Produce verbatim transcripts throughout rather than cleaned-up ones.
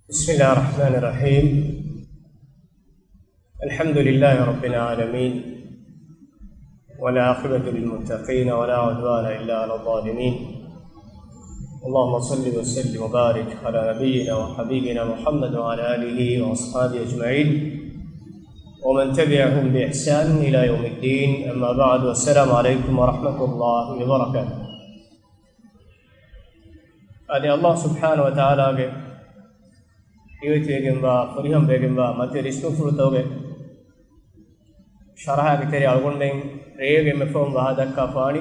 بسم الله الرحمن الرحيم. الحمد لله رب العالمين، والعاقبة للمتقين، ولا عدوان إلا على الظالمين. اللهم صل وسلم وبارك على نبينا وحبيبنا محمد وعلى آله وأصحابه أجمعين، ومن تبعهم بإحسان إلى يوم الدين. أما بعد، والسلام عليكم ورحمة الله وبركاته. އަދި ﷲ ސުބްޙާނަހޫ ވަތަޢާލާގެ ހެޔޮއެތިވެގެންވާ، ފުރިހަމަވެގެންވާ މަތިވެރި އިސްމުފުޅުތަކުގެ ޝަރަޙާގެ ތެރެއަށް އަޅުގަނޑުމެން ރޭގެ އެންމެ ފަހުން ވާހަކަ ދައްކާފާނީ،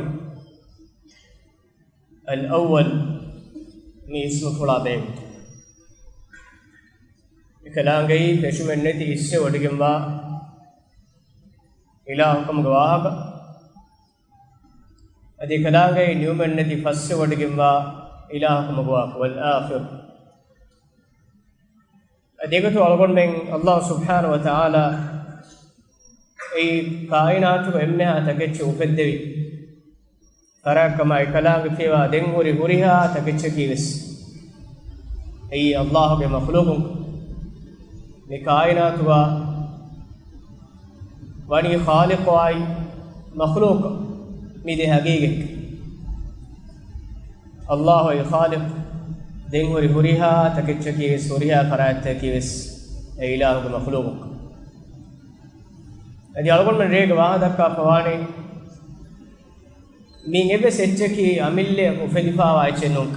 އަލްއައްވަލް، މި އިސްމުފުޅާ ބެހޭގޮތުން. އެކަލާނގެއީ ފެށުމެއްނެތި ހިއްސެވޮޑިގެންވާ އިލާހުކަމުގެ ވާހަކަ. އަދި އެކަލާނގެއީ ނިމުމެއްނެތި ފައްސެވޮޑިގެންވާ އިލާހުކަމުގެ ވާހަކަ. ވަލްއާޚިރު. އަދި އެގޮތުން އަޅުގަނޑުމެން ﷲ ސުބްޙާނަހޫ ވަތަޢާލާ އެއީ ކާއިނާތުގެ އެންމެހާ ތަކެއްޗެއް އުފެއްދެވި ފަރާތްކަމާއި، އެކަލާނގެ ފިޔަވާ ދެން ހުރި ހުރިހާ ތަކެއްޗަކީވެސް އެއީ ﷲ ގެ މަޚްލޫޤުން. މި ކާއިނާތުގަ ވަނީ ޚާލިޤު އާއި މަޚްލޫޤު، މި ދެ ހަގީގަތް. ﷲ އެއީ ޚާލިޤު، ދެން ހުރި ހުރިހާ ތަކެއްޗަކީވެސް، ހުރިހާ ފަރާތްތަކަކީވެސް އެ އިލާހުގެ މަޚްލޫޤު. އަދި އަޅުގަނޑުމެން ރޭގެ ވާހަކަ ދައްކާފަވާނީ، މި އެއްވެސް އެއްޗަކީ އަމިއްލައަށް އުފެދިފާވާ އެއްޗެއް ނޫން.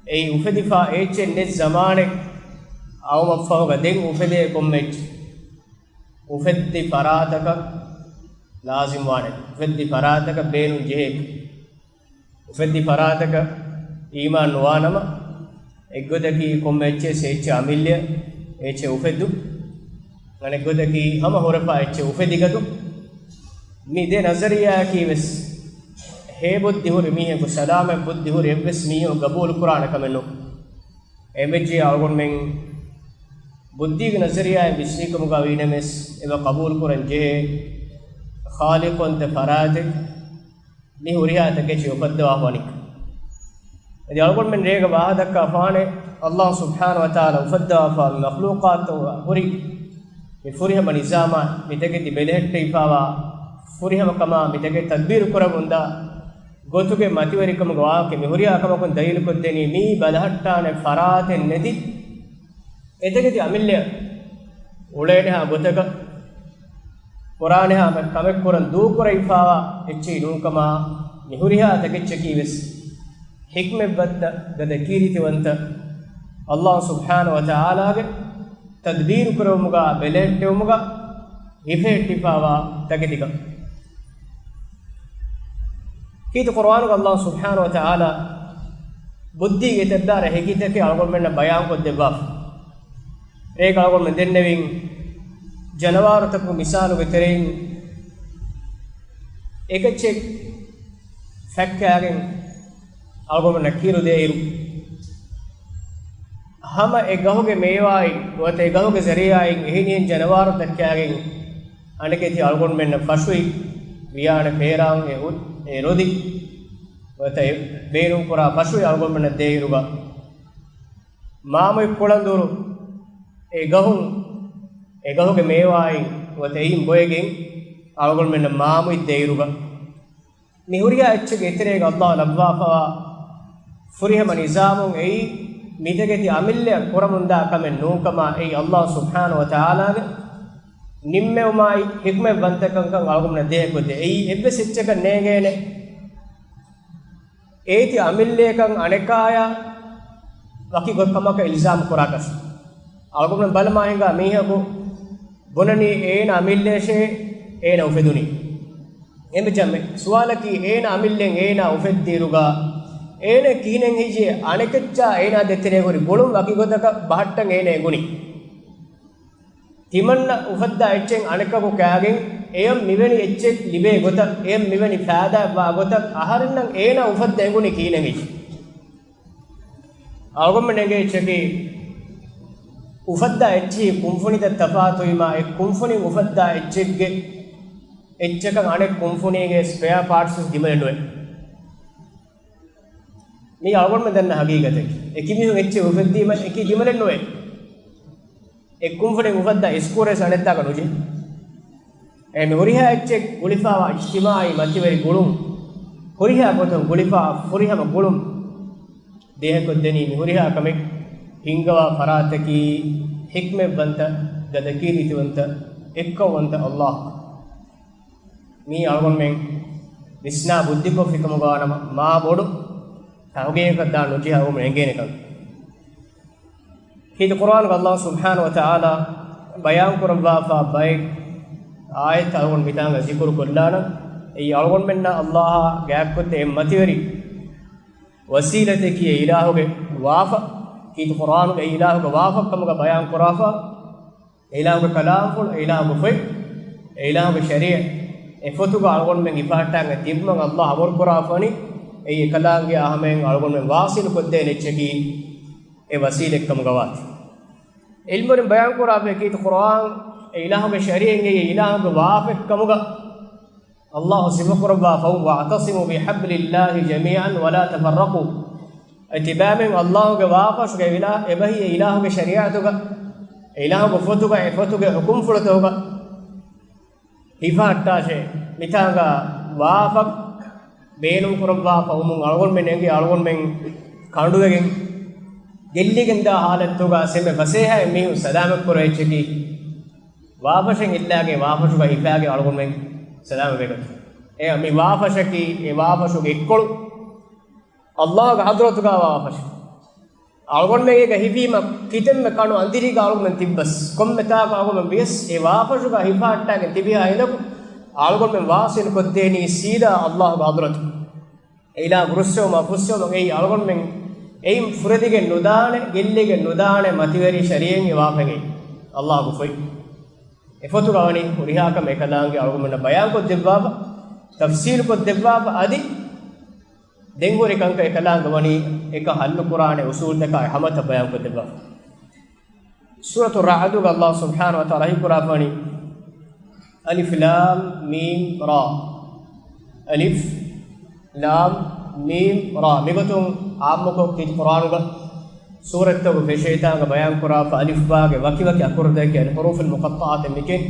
އެއީ އުފެދިފާ އެއްޗެއް ނެތް ޒަމާނެއް އައުމަށްފަހުގަ ދެން އުފެދޭ ކޮންމެ އެއްޗެއް. އުފެއްދި ފަރާތަކަށް ލާޒިމްވާނެ، އުފެއްދި ފަރާތަކަށް ބޭނުން ޖެހޭ. އުފެއްދި ފަރާތަކަށް އީމާން ނުވާނަމަ، އެއްގޮތަކީ ކޮންމެ އެއްޗެއް އެއްޗެއް އަމިއްލަ އެއްޗެއް އުފެއްދުން، އަނެއްގޮތަކީ ހަމަ ހުރެފާ އެއްޗެއް އުފެދިގަތުން. މި ދެ ނަޒަރިއްޔާއަކީވެސް ހޭ ބުއްދި ހުރި މީހަކު، ސަލާމަތް ބުއްދި ހުރި އެއްވެސް މީހަކު ގަބޫލުކުރާނެ ކަމެއް ނޫން. އެހެންވެއްޖެ އަޅުގަނޑުމެން ބުއްދީގެ ނަޒަރިއްޔާއިން ވިސްނީކަމުގަ ވީނަމަވެސް އެބަ ޤަބޫލުކުރަން ޖެހޭ ޚާލިޤުވަންތަ ފަރާތެއް މި ހުރިހާ ތަކެއްޗެއް އުފައްދަވާފަ ވަނީ. އަދި އަޅުގަނޑުމެން ރޭގަ ވާހަކަ ދައްކާފާނެ، ﷲ ސުބްޙާނަހޫ ވަތަޢާލާ އުފައްދަވާފާ މި މަޚްލޫޤާތު ހުރި މި ފުރިހަމަ ނިޒާމާ، މިތަކެތި ބެލެހެއްޓެވިފާވާ ފުރިހަމަ ކަމާ، މިތަކެއް ތަދްބީރު ކުރަމުންދާ ގޮތުގެ މަތިވެރިކަމުގެ ވާހަކަ މި ހުރިހާ ކަމަކުން ދަލީލުކޮށްދެނީ، މިއީ ބަލަހައްޓާނެ ފަރާތެއް ނެތި އެތަކެތި އަމިއްލައަށް އުޅޭނެހާ ގޮތަކަށް، ކުރާނެހާ ކަމެއް ކުރަން ދޫކުރެވިފާވާ އެއްޗެއް ނޫންކަމާ، މި ހުރިހާ ތަކެއްޗަކީވެސް ޙިކްމަތްވަންތަ، ގަދަ ކީރިތިވަންތަ، ﷲ ސުބްޙާނަހޫ ވަތަޢާލާގެ ތަދްބީރު ކުރެވުމުގަ، ބެލެހެއްޓެވުމުގަ ހިފެހެއްޓިފާވާ ތަކެތިކަން. ކީރިތި ޤުރުއާނުގަ ﷲ ސުބްޙާނަހޫ ވަތަޢާލާ ބުއްދީގެ ތެއްބާރަ ހެކިތަކެއް އަޅުގަނޑުމެންނަށް ބަޔާންކޮށްދެއްވާފަ. ރޭގަ އަޅުގަނޑުމެން ދެންނެވިން، ޖަނަވާރުތަކުގެ މިސާލުގެ ތެރެއިން އެކައްޗެއް ފައްކާގެން އަޅުގަނޑުމެންނަށް ކީރުދޭއިރު، ހަމަ އެ ގަހުގެ މޭވާއިން ނުވަތަ އެ ގަހުގެ ޒަރީޢާއިން އެހެނިހެން ޖަނަވާރު ދައްކާގެން އަނެކެތި އަޅުގަނޑުމެންނަށް ފަށުވި ވިޔާނެ ފޭރާން އެ އު-، އެ ރޮދި ނުވަތަ އެ ބޭނުންކުރާ ފަށުވި އަޅުގަނޑުމެންނަށް ދޭއިރުގަ، މާމޮތް ކުޅަނދުރު އެ ގަހުން، އެ ގަހުގެ މޭވާއިން ނުވަތަ އެއިން ބޮއެގެން އަޅުގަނޑުމެންނަށް މާމޮތް ދޭއިރުގަ، މި ހުރިހާ އެއްޗެއްގެ އެތެރޭގަ ﷲ ލައްވާފަވާ ފުރިހަމަ ނިޒާމުން އެއީ މިތަކެތި އަމިއްލައަށް ކުރަމުންދާ ކަމެއް ނޫންކަމާ، އެއީ ﷲ ސުބްޙާނަހޫ ވަތަޢާލާގެ ނިންމެވުމާއި ޙިކްމަތްވަންތަކަންކަން އަޅުގަނޑުމެންނަށް ދޭހަކު ދޭ. އެއީ އެއްވެސް އެއްޗަކަށް ނޭނގޭނެ އޭތި އަމިއްލައަކަށް އަނެކާޔާ ވަކި ގޮތް ކަމަކަށް އިލްޒާމް ކުރާކަށް. އަޅުގަނޑުމެން ބަލަމާ ހިނގާ މީހަކު ބުނަނީ އޭނަ އަމިއްލައަށޭ އޭނަ އުފެދުނީ. އެންމެ ޖަމެ ސުވާލަކީ، އޭނަ އަމިއްލައެއް އޭނަ އުފެއްދިއިރުގަ އޭނަ ކިހިނެއް ހެއްޔޭ އަނެކައްޗާ އޭނާ ދޭތެރޭ ހުރި ގުޅުން ވަކި ގޮތަކަށް ބަހައްޓަން އޭނަ އެނގުނީ؟ ތިމަންނަ އުފައްދާ އެއްޗެއް އަނެކަކު ކާގެން އެޔަށް މިވެނި އެއްޗެއް ލިބޭ ގޮތަށް، އެޔަށް މިވެނި ފާއިދާއެއް ވާ ގޮތަށް އަހަރެންނަށް އޭނަ އުފައްދަ އެނގުނީ ކިހިނެއް ހެއްޔޭ؟ އަޅުގަނޑުމެން އެނގޭ އެއްޗަކީ، އުފައްދާ އެއްޗިހި ކުންފުނިތައް ތަފާތުވީމާ، އެ ކުންފުނިން އުފައްދާ އެއްޗެއްގެ އެއްޗަކަށް އަނެއް ކުންފުނީގެ ސްޕެއާ ޕާޓްސް ވެސް ދިމަލެއް ނުވޭ. މީ އަޅުގަނޑުމެން ދަންނަ ހަގީގަތެއް. އެކި މީހުން އެއްޗެއް އުފެއްދީމަ އެކި ދިމަލެއް ނުވޭ. އެއްކުންފުނިން އުފައްދާ އިސްކޫރެއް އަނެއްތާކަށް ނުޖެހޭ. އެ މި ހުރިހާ އެއްޗެއް ގުޅިފާވާ އިޖްތިމާޢީ މަތިވެރި ގުޅުން، ހުރިހާ ގޮތުން ގުޅިފާ ފުރިހަމަ ގުޅުން ދޭހަކޮށްދެނީ މި ހުރިހާ ކަމެއް ހިންގަވާ ފަރާތަކީ ޙިކްމަތްވަންތަ، ގަދަކީރިތިވަންތަ، އެއްކައުވަންތަ ﷲ. މީ އަޅުގަނޑުމެން ވިސްނާ ބުއްދިކޮށްފިކަމުގަ ވާނަމަ މާ ބޮޑު ތަހުގީގަކަށް ދާން ނުޖެހޭ އަޅުގަނޑުމެން އެނގޭނެ ކަން. ކީރިތި ޤުރްއާނުގަ ﷲ ސުބްޙާނަހޫ ވަތަޢާލާ ބަޔާން ކުރައްވާފާ ބައެއް އާޔަތްތައް އަޅުގަނޑު މިތާނގަ ޒިކުރު ކޮށްލާނަން. އެއީ އަޅުގަނޑުމެންނާ ﷲ އާ ގާތްކޮށްދޭ އެއް މަތިވެރި ވަސީލަތަކީ އެ އިލާހުގެ ވާފަ، ކީރިތި ޤުރްއާނުގައި އެ އިލާހުގެ ވާފަ ކަމުގަ ބަޔާން ކުރާފަ، އެ އިލާހުގެ ކަލާމްފުޅު، އެ އިލާހުގެ ފޮތް، އެ އިލާހުގެ ޝަރީޢަތް، އެ ފޮތުގަ އަޅުގަނޑުމެން ހިފަހައްޓާގެން ތިބުމަށް ﷲ އަމުރު ކުރާފަނީ، އެއީ އެކަލާނގެއާ ހަމައިން އަޅުގަނޑުމެން ވާޞިލު ކޮށްދޭނެ އެއްޗަކީ އެ ވަސީލަތް ކަމުގަ ވާތީ. ޢިލްމުވެރިން ބަޔާން ކުރާފައި ކީރިތި ޤުރްއާން އެ އިލާހުގެ ޝަރީޢަތް އެއީ އެ އިލާހުގެ ވާފައެއް ކަމުގަ ﷲ ސިފަކުރައްވާ ފަހު، "واعتصموا بحبل الله جميعا ولا تفرقوا." އެ ތިބާމެން ﷲގެ ވާފަށުގެ އިލާ-، އެބަހީ އެ އިލާހުގެ ޝަރީޢަތުގަ، އެ އިލާހުގެ ފޮތުގަ، އެ ފޮތުގެ ޙުކުމްފުޅުތަކުގަ ހިފަހައްޓާށޭ. މިތާނގަ ވާފަ ބޭނުން ކުރައްވާފަ ވުމުން އަޅުގަނޑުމެން އެނގި އަޅުގަނޑުމެން ކަނޑުވެގެން ގެއްލިގެންދާ ޙާލަތުގަ ސެމެ ފަސޭހައިން މީހުން ސަލާމަތްކުރާ އެއްޗަކީ ވާފަށެއް އިއްލާގެ ވާފަށުގަ ހިފާގެ އަޅުގަނޑުމެން ސަލާމަތްވެގަތު. އެ މި ވާފަށަކީ އެ ވާފަށުގެ އެއްކޮޅު ﷲގެ ޙަޟްރަތުގަ ވާފަށެއް. އަޅުގަނޑުމެން އޭގަ ހިފީމަ ކިތަންމެ ކަނޑު އަނދިރީގަ އަޅުގަނޑުމެން ތިއްބަސް، ކޮންމެ ތާކު އަޅުގަނޑުމެން ވިޔަސް އެ ވާފަށުގަ ހިފަހައްޓާގެން ތިބިހާ ހިނދަކު އަޅުގަނޑުމެން ވާޞިލު ކޮށްދޭނީ ސީދާ ﷲގެ ޙަޟްރަތު. އެ އިލާހުގެ ރުއްސެވުމާ ފުއްސެވުމަށް އެއީ އަޅުގަނޑުމެން އެއިން ފުރެދިގެން ނުދާނެ، ގެއްލިގެން ނުދާނެ މަތިވެރި ޝަރީޢަތް އެ ވާފައެއް އެއީ ﷲގެ ފޮތް. އެ ފޮތުގަ ވަނީ ހުރިހާ ކަމެއް އެކަލާނގެ އަޅުގަނޑުމެންނަށް ބަޔާންކޮށްދެއްވާފަ، ތަފްސީލުކޮށްދެއްވާފަ، އަދި ދެން ހުރި ކަންކަން އެކަލާނގެ ވަނީ އެކަށް ޙައްލުކުރާނެ އުޞޫލުތަކާއި ހަމަތައް ބަޔާންކޮށްދެއްވާފަ. ސޫރަތު ރަޢުދުގަ ﷲ ސުބްޙާނަހޫ ވަތަޢާލާ ވަޙީކުރާފަނީ، އަލިފް ލާމް މީމް ރާ. އަލިފް ލާމް މީމް ރާ. މިގޮތުން ޢާއްމުކޮށް ކީރިތި ޤުރްއާނުގަ ސޫރަތްތަކުގެ ފެށޭތާނގަ ބަޔާންކުރާފަ އަލިފްބާގެ ވަކިވަކި އަކުރުތަކަކީ އަލްޙުރޫފުލް މުޤައްޠަޢާތު މިކިން.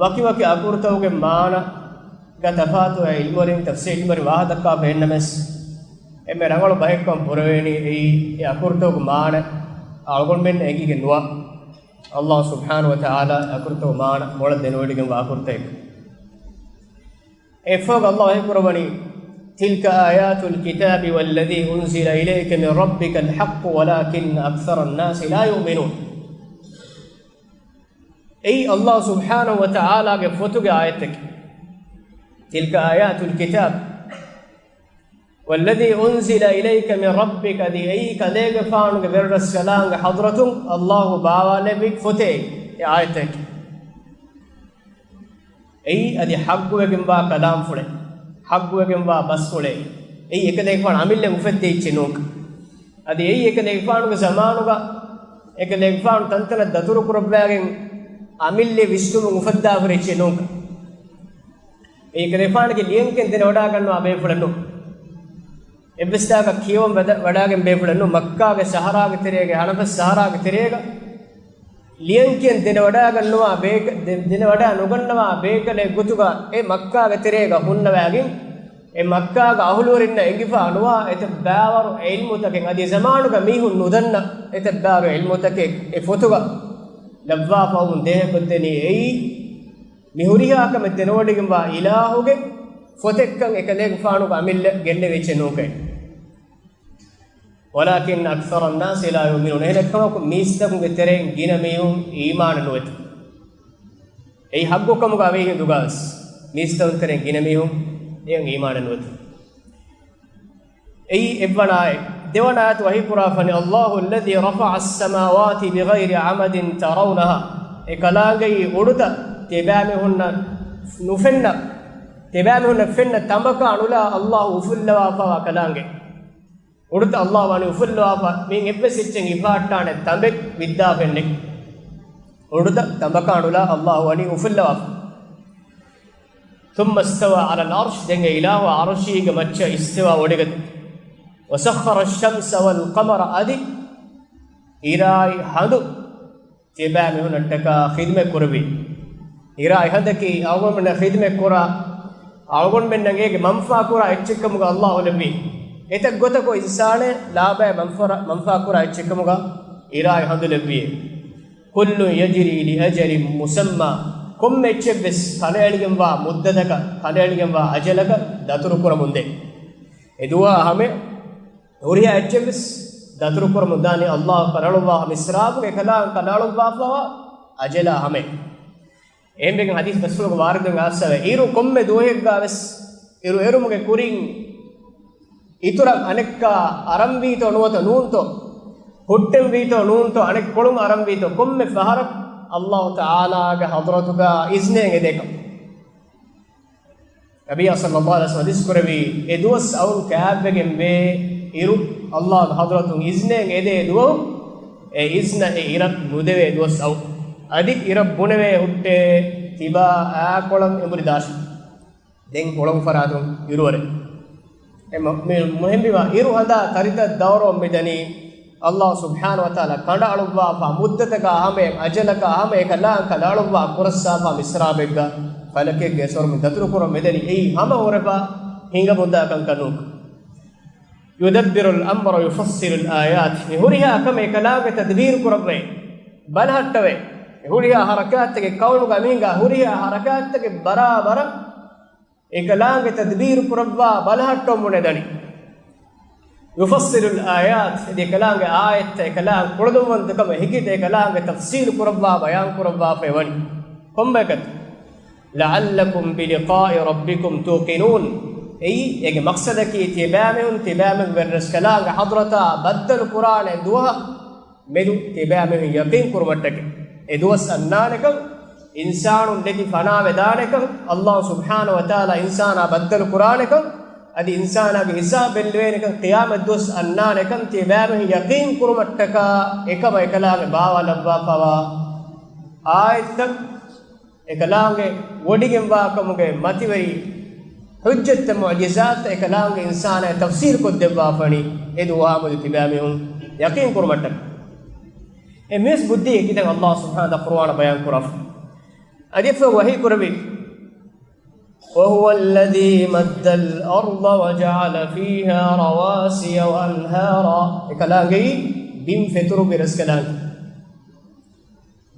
ވަކިވަކި އަކުރުތަކުގެ މާނަ ގަ ތަފާތު އެ ޢިލްމުވެރިން، ތަފްސީރު ޢިލްމުވެރިން ވާހަކަ ދައްކާފަ އެންނަމެސް، އެންމެ ރަނގަޅު ބަހެއްކަން ބުރެވޭނީ އެއީ އެ އަކުރުތަކުގެ މާނަ އަޅުގަނޑުމެންނަށް އެނގިގެން ނުވާ، ﷲ ސުބްޙާނަހޫ ވަތަޢާލާ އެ އަކުރުތަކުގެ މާނަ މޮޅަށް ދެނެވޮޑިގެންވާ އަކުރުތަކެއް. އެއަށްފަހުގަ ﷲ ވަޙީކުރައްވަނީ، "تِلْكَ آيَاتُ الْكِتَابِ وَالَّذِي أُنْزِلَ إِلَيْكَ مِنْ رَبِّكَ الْحَقُّ وَلَكِنَّ أَكْثَرَ النَّاسِ لَا يُؤْمِنُونَ." އެއީ ﷲ ސުބްޙާނަހޫ ވަތަޢާލާގެ ފޮތުގެ އާޔަތެކެވެ. "تِلْكَ آيَاتُ الْكِتَابِ وَالَّذِي أُنْزِلَ إِلَيْكَ مِنْ رَبِّكَ" އަދި އެއީ ކަލޭގެފާނުގެ ވެރިރަސްކަލާނގެ ޙަޟްރަތުން ﷲ ބާވާލެއްވި ފޮތެއް. އެ އާޔަތެކެވެ. އެއީ އަދި ޙައްޤުވެގެންވާ ކަލާމްފުޅެއް، ޙައްޤުވެގެންވާ ބަސްފުޅެއް. އެއީ އެކަލޭގެފާނު އަމިއްލަ އުފެއްދޭ އެއްޗެއް ނޫން. އަދި އެއީ އެކަލޭގެފާނުގެ ޒަމާނުގަ އެކަލޭގެފާނު ތަންތަނަށް ދަތުރުކުރައްވާގެން އަމިއްލަ ވިސްނުމުން އުފައްދާފަ އެއްޗެއް ނޫން. އެއީ އެކަލޭގެފާނުގެ ލިޔަންކިޔަން ދެނެވަޑާގަންނަވާ ބޭފުޅެއް ނޫން. އެއްވެސް ތާކަށް ކިޔަވަން ވަޑަ-، ވަޑާގެން ބޭފުޅެއް ނޫން. މައްކާގެ ސަހަރާގެ ތެރޭގަ، ހަނަފަސް ސަހަރާގެ ތެރޭގަ ލިޔަންކިޔަން ދެނެވަޑާގަންނަވާ ބޭކަ-، ދެ-، ދެނެވަޑާ ނުގަންނަވާ ބޭކަލެއް ގޮތުގަ އެ މައްކާގެ ތެރޭގަ ހުންނަވާގެން، އެ މައްކާގެ އަހުލުވެރިންނަށް އެނގިފަ ނުވާ އެތައް ބާވަރު ޢިލްމުތަކެއް، އަދި ޒަމާނުގަ މީހުން ނުދަންނަ އެތައް ބާވަރު ޢިލްމުތަކެއް އެ ފޮތުގަ ލައްވާފަ ވުމުން ދޭހަކޮށްދެނީ އެއީ، މި ހުރިހާ ކަމެއް ދެނެވޮޑިގެންވާ އިލާހުގެ ފޮތެއްކަން އެކަލޭގެފާނުގެ އަމިއްލަ ގެއްލެވި އެއްޗެއް ނޫންކައި. وَلَكِنَّ أَكْثَرَ النَّاسِ لَا يُؤْمِنُونَ. އެހެނެއްކަމަކު، މީސްތަކުންގެ ތެރެއިން ގިނަ މީހުން އީމާނެއް ނުވެތަ؟ އެއީ ޙައްޤުކަމުގަ އަވޭ ހިނދުގަސް، މީސްތަކުން ތެރެއިން ގިނަ މީހުން އެއަށް އީމާނެއް ނުވެތަ؟ އެއީ އެއްވަނަ އާޔަތް. ދެވަނަ އާޔަތު ވަޙީކުރާފަނި، اللَّهُ الَّذِي رَفَعَ السَّمَاوَاتِ بِغَيْرِ عَمَدٍ تَرَوْنَهَا. އެ ކަލާނގެއީ އުޑުތައް ތިބާމީހުންނަށް ނުފެންނަ، ތިބާމީހުންނަށް ފެންނަ ތަނބަކާ ނުލާ ﷲ އުފުއްލަވާފަވާ ކަލާނގެ. އުޑުތައް ﷲ ވަނީ އުފުއްލަވާފަ، މިއިން އެއްވެސް އެއްޗެއް ހިފަހައްޓާނެ ތަނބެއް ވިއްދާފައެއް ނެތް. އުޑުތައް ތަނބަކާ ނުލާ ﷲ ވަނީ އުފުއްލަވާފަ. ثُمَّ اسْتَوَى عَلَى الْعَرْشِ، ދެން އެ އިލާހު ޢަރުޝީގެ މައްޗަށް އިސްތިވާ ވޮޑިގަތު. وسخر الشمس والقمر، އަދި އިރާއި ހަނދު ތިބާމީހުންނަށްޓަކާ ޚިދުމަތް ކުރެއްވި. އިރާއި ހަނދަކީ އަޅުގަނޑުމެންނަށް ޚިދުމަތް ކުރާ، އަޅުގަނޑުމެންނަށް އޭގެ މަންފާ ކުރާ އެއްޗެއްކަމުގަ އައްލާހު ލެއްވި. އެތައް ގޮތަކު އިންސާނެއް ލާބައި މަންފަރަ-، މަންފާ ކުރާ އެއްޗެއްކަމުގަ އިރާއި ހަނދު ލެއްވިއޭ. كل يجري لأجل مسمى، ކޮންމެ އެއްޗެއްވެސް ކަނޑައެޅިގެންވާ މުއްދަތަކަށް، ކަނޑައެޅިގެންވާ އަޖަލަކަށް ދަތުރުކުރަމުންދޭ. އެ ދުވާ ހަމަ ހުރިހާ އެއްޗެއްވެސް ދަތުރުކުރަމުން ދާނީ އައްލާހު ކަނޑައަޅުއްވާ މިސްރާބުގެ ކަލާނގެ ކަނޑައަޅުއްވާފަވާ އަޖަލާ ހަމަ. އެހެންވެގެން ޙަދީޘް ބަސްފުޅުގަ ވާރިދުވެގެން އައިސްފަވޭ، އިރު ކޮންމެ ދުވަހެއްގަވެސް އިރު އެރުމުގެ ކުރިން އިތުރަށް އަނެއްކާ އަރަންވީތޯ ނުވަތަ ނޫންތޯ، ހުއްޓެންވީތޯ ނޫންތޯ، އަނެއްކޮޅުން އަރަންވީތޯ، ކޮންމެ ފަހަރަކު އައްލާހު ތަޢާލާގެ ޙަޟްރަތުގަ އިޒްނެއް އެދޭކަން. ނަބިއްޔާ ޞައްލައްލާހު ޢަލައިހި ވަސައްލަމަ ޙަދީޘް ކުރެއްވީ، އެ ދުވަސް އައުން ކާއްވެގެންވޭ، އިރު އައްލާހުގެ ޙަޟްރަތުން އިޒްނެއް އެދޭ ދުވަހު، އެ އިޒްނަ އެ އިރަށް ނުދެވޭ ދުވަސް އައު. އަދި އިރަށް ބުނެވޭ ހުއްޓޭ ތިބާ އާކޮޅަށް އެނބުރި ދާށި. ދެން ހުޅަނގު ފަރާތުން އިރުވަރެއް. އެ މަ-، މި-، މުހިންމީވާ އިރު ހަނދާ ތަރިތައް ދައުރަވަން މިދަނީ، އައްލާހު ސުބްޙާނަހު ވަތަޢާލާ ކަނޑައަޅުއްވާފާ މުއްދަތަކާ ހަމަޔަށް، އަޖަލަކާ ހަމަ އެ ކަލާނގެ ކަނޑައަޅުއްވާ ކުރައްސާފާ މިސްރާބެއްގަ ފަލަކެއްގެ އެސޮރުމިން ދަތުރުކުރަން މިދަނީ އެއީ ހަމަ ހުރެފާ ހިނގަމުންދާ ކަންކަން ނޫން. يدبر الأمر يفصل الآيات، މި ހުރިހާ ކަމެއް އެކަލާނގެ ތަދްބީރު ކުރައްވައި، ބަލަހައްޓަވައި، މި ހުރިހާ ޙަރަކާތްތަކެއް ކައުނުގަ މިހިނގާ ހުރިހާ ޙަރަކާތްތަކެއް ބަރާބަރަށް އެކަލާނގެ ތަދްބީރު ކުރައްވާ ބަލަހައްޓަވަމުން އެދަނީ. يفصل الآيات، އެދި އެކަލާނގެ އާޔަތްތައް، އެކަލާނގެ ކުޅަދުންވަންތަކަމަށް ހިކިތައް އެކަލާނގެ ތަފްޞީލު ކުރައްވާ ބަޔާން ކުރައްވާފައި ވަނީ. ކޮންބަޔަކަށް؟ لعلكم بلقاء ربكم توقنون، އެއީ އޭގެ މަޤްޞަދަކީ ތިބާމީހުން ތިބާމީހުންގެ ވެރިރަސްކަލާނގެ ޙަޟްރަތާ ބައްދަލު ކުރާނެ ދުވަހަށް މެދު ތިބާމީހުން ޔަޤީން ކުރުމަށްޓަކައި. އެ ދުވަސް އަންނާނެކަން، އިންސާނުން ނެތި ފަނާވެދާނެކަން، އައްލާހު ސުބްޙާނަހު ވަތަޢާލާ އިންސާނާ ބައްދަލު ކުރާނެކަން، އަދި އިންސާނާގެ ހިސާބު ބެއްލެވޭނެކަން، ޤިޔާމަތް ދުވަސް އަންނާނެކަން ތިބާމީހުން ޔަޤީން ކުރުމަށްޓަކާ އެކަމަށް އެކަލާނގެ ބާވާ ލައްވާފަވާ އާޔަތްތައް، އެކަލާނގެ ވޮޑިގެންވާކަމުގެ މަތިވެރި ޙުއްޖަތްތައް މުޢުޖިޒާތްތައް އެކަލާނގެ އިންސާނާ ތަފްޞީލް ކޮށްދެއްވާފަނީ އެ ދުވާމުދު ތިބާމީހުން ޔަޤީން ކުރުމަށްޓަކައި. އެ މިވެސް ބުއްދީ އެކިތައް އައްލާހު ސުބްޙާނަހު ވަތަޢާލާ ޤުރުއާނަށް ބަޔާން ކުރާފަ. އަދި އެފަ ވަޙީ ކުރެއްވި، وهو الذي مد الأرض وجعل فيها رواسي وأنهارا، އެކަލާނގެއީ ބިން ފެތުރުއްވި ރަސްކަލާނގެ.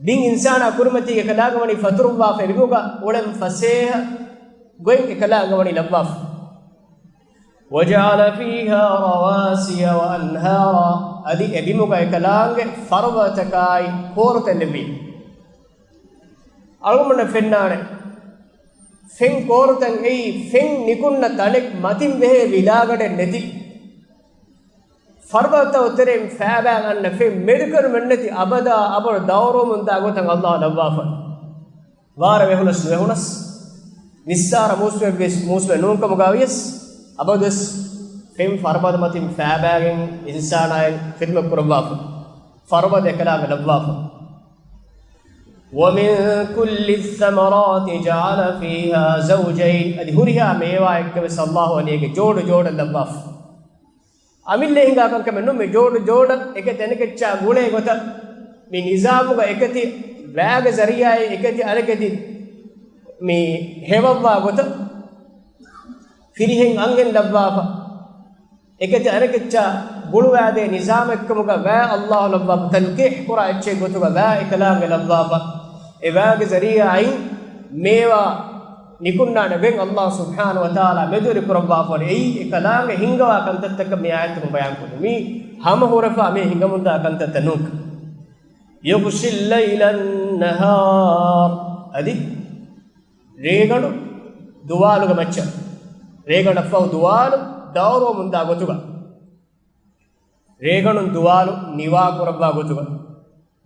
ބިން އިންސާނާ ކުރިމަތީގަ އެކަލާނގެ ވަނީ ފަތުރުއްވާފަ، އެބިމުގަ އުޅެން ފަސޭހަ ގޮތް އެކަލާނގެ ވަނީ ލައްވާފަ. وجعل فيها رواسي وأنهارا، އަދި އެބިމުގަ އެކަލާނގެ ފަރުބަދަތަކާއި ކޯރުތައް ލެއްވި. އަޅުގަނޑަށް ފެންނާނެ، ފެން ކޯރުތައް އެއީ ފެން ނިކުންނަ ތަނެއް މަތިން ބެހޭ ވިލާގަޑެއް ނެތި، ފަރުބަދަތައް ތެރެއިން ފައިބާ އަންނަ ފެން މެދުކަރުމެއް ނެތި، އަބަދާ އަބަދު ދައުރުވަމުންދާ ގޮތަށް އައްލާހު ލައްވާފަ. ވާރަށް ވެހުނަސް ނުވެހުނަސް، ނިއްސާރަ މޫސުމެއްވެސް މޫސުމެއް ނޫންކަމުގަވިޔަސް، އަބަދުވެސް ފެން ފަރުބަދަ މަތިން ފައިބާގެން އިންސާނާއަށް ޚިދުމަތް ކުރައްވާފަ، ފަރުބަދަ އެކަލާނގެ ލައްވާފަ. ومن كل الثمرات جعل فيها زوجين، އަދި ހުރިހާ މޭވާއެއްގަވެސް އައްލާހު އަނީ އޭގެ ޖޯޑު ޖޯޑަށް ލައްވާފަ. އަމިއްލަ ހިނގާ ކަންކަމެއް ނޫން، މި ޖޯޑު ޖޯޑަށް އެކެތި އަނެކެއްޗާ ގުޅޭ ގޮތަށް މި ނިޒާމުގަ އެކެތި ވައިގެ ޒަރީޢާއިން އެކެތި އަނެކެތި މި ހެވައްވާ ގޮތަށް ފިރިހެން އަންހެން ލައްވާފަ، އެކެތި އަނެކެއްޗާ ގުޅުވާދޭ ނިޒާމެއްކަމުގަ ވައި އައްލާހު ލައްވާފަ، ތަލްޤީޙް ކުރާ އެއްޗެއް ގޮތުގަ ވައި އެކަލާނގެ ލައްވާފަ، އެ ވައިގެ ޒަރީޢާއިން މޭވާ ނިކުންނާނެ ގޮތް އައްލާހު ސުބްޙާނަހު ވަތަޢާލާ މެދުވެރި ކުރައްވާފަ ވަނީ. އެއީ އެކަލާނގެ ހިންގަވާ ކަންތައްތަކަށް މި އާޔަތުން ބަޔާން ކުރީ. މީ ހަމަ ހުރެފާ މި ހިނގަމުންދާ ކަންތައްތައް ނޫން. يغشي الليل النهار، އަދި ރޭގަނޑު ދުވާލުގެ މައްޗަށް، ރޭގަނޑަށްފަހު ދުވާލު ދައުރުވަމުންދާ ގޮތުގަ، ރޭގަނޑުން ދުވާލު ނިވާ ކުރައްވާ ގޮތުގަ،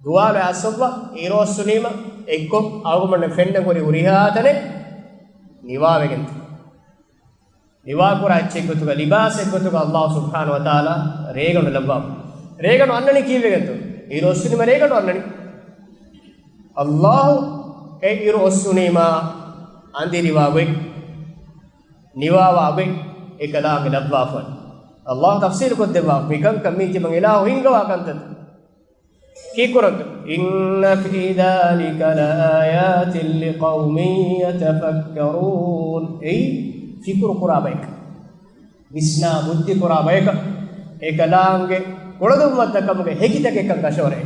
ދުވާލު އައިސްފަވާ އިރުއޮއްސުނީމަ އެއްކޮށް އަޅުގަނޑަށް ފެންނަން ހުރި ހުރިހާ ތަނެއް ނިވާވެގެންތަ. ނިވާކުރާ އެއްޗެއްގޮތުގަ، ލިބާސެއްގޮތުގަ އައްލާހު ސުބްޙާނަހު ވަތަޢާލާ ރޭގަނޑު ލައްވާފަ. ރޭގަނޑު އަންނަނީ ކީއްވެގެންތޯ؟ އިރުއޮއްސުނީމަ ރޭގަނޑު އަންނަނީ. އައްލާހު އެ އިރު އޮއްސުނީމާ އަނދިރިވާ ގޮތް، ނިވާވާ ގޮތް އެކަލާނގެ ލައްވާފަ. ﷲ ތަފްސީލު ކޮށްދެއްވާ މިކަންކަން މީ ތިމަން އިލާހު ހިންގަވާ ކަންތައް. ކީކުރަންތަ؟ إِنَّ فِي ذَٰلِكَ لَآيَاتٍ لِقَوْمٍ يَتَفَكَّرُونَ. އެއީ ފިކުރު ކުރާ ބަޔަކަށް، ވިސްނާ ބުއްދި ކުރާ ބަޔަކަށް، އެކަލާނގެ ކުޅަދުންވަންތަކަމުގެ ހެކިތަކެއްކަން ކަށަވަރޭ.